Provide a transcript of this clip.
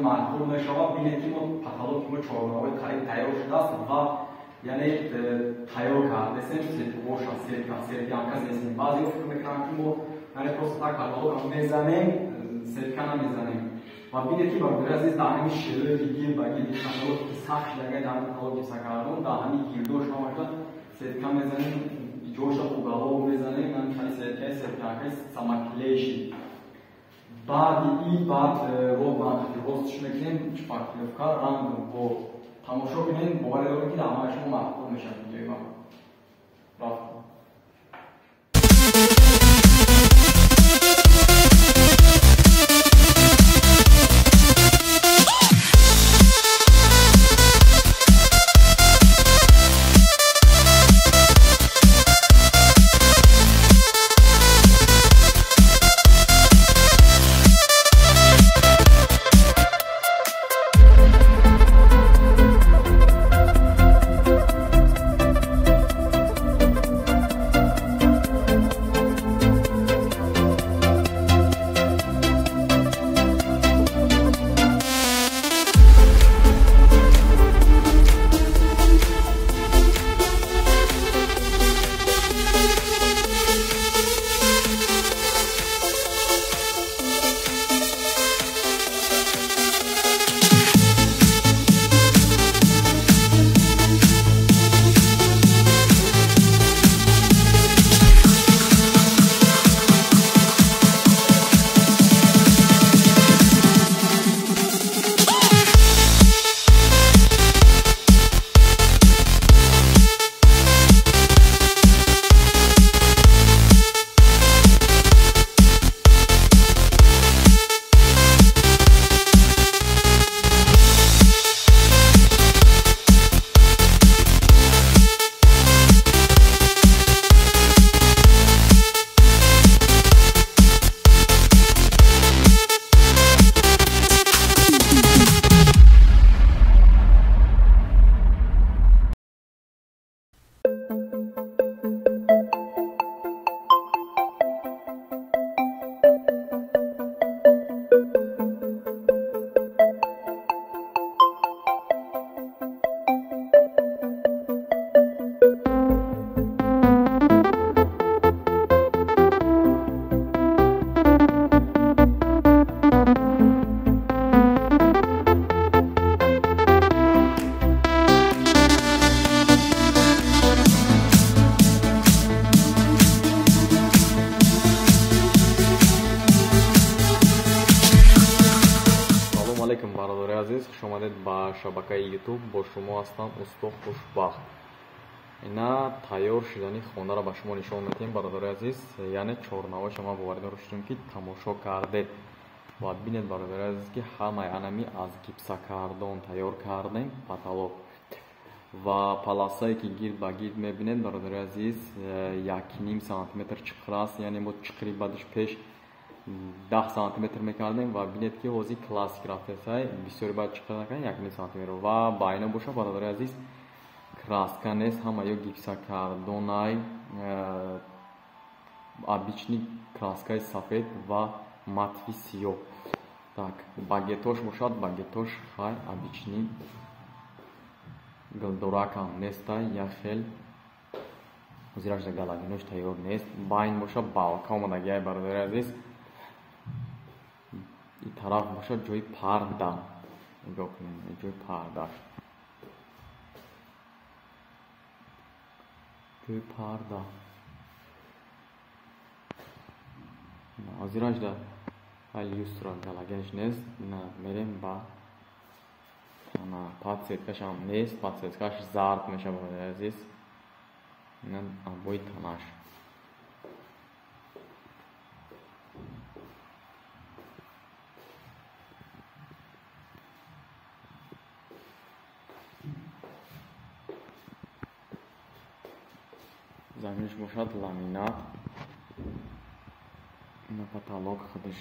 Маъқул мешавад. Бинед ки мо потолоки мо чорноҳои қариб тайёр шудааст ва яъне тайёр кардесем сетвоша сетка сетянка зесем. Баъзеҳо фикр мекунанд ки мо яъне просто так потолокро мезанем, сетка намезанем. Ва бинед ки бародари азиз, дар ҳамин шероити гир ба гирди потолоки ки сахт шудагай дар потолок гипсокартон, дар ҳамин гирдош ҳамаша сетка мезанем, ҷоша уголок мезанем, ҳамин сеткаи сетканкаи самоклеющий. Баъди и баъд роҳ ростш мекунем, шпаклёвка ранг бо тамошо кунем. Боварӣ дорем ки дар ҳамаи шумо маъқул мешавад видеои ма. Рафтем. омадед ба шабакаи YouTube. Бо шумо ҳастам усто Хушбахт. Ина тайёр шудани хонаро ба шумо нишон медиҳем, бародари азиз. Яъне чорнавоша ман боварӣ дорам, ки тамошо кардед. Ва бинед, бародари азиз, ки ҳамаи анами аз гипсокартон тайёр кардем потолок. Ва паласае ки гирд ба гирд мебинед, бародари азиз, 1,5 сантиметр чиқир аст. Яъне мо чиқири бадиш пеш 10 сантиметр мекардем ва бинед ки ҳозир классик рафтесай, бисёри баъд чиқир накардем 1,5 сантиметр. Ва ба айна боша, бародари азиз, краска нест, ҳама ё гипсокартонай, обычный краскаи сафед ва матви сиёҳ. Так, багетош бошад, багетош хай обычный гулдоракам нестай, як хел ҳозираш галагинош тайёр нест. Байн боша балка омадагиай, бародари азиз. И тараф бошад ҷои парда, нигоҳ кунед, ҷои пардаш, ҷои парда. Ҳозираш да люстра галагинаш нест. Мерем ба подсветкашам нест, подсветкаш зард мешавад, бародари азиз. Ина обои танаш. Заминаш бошад ламинат. Ина потолок худаш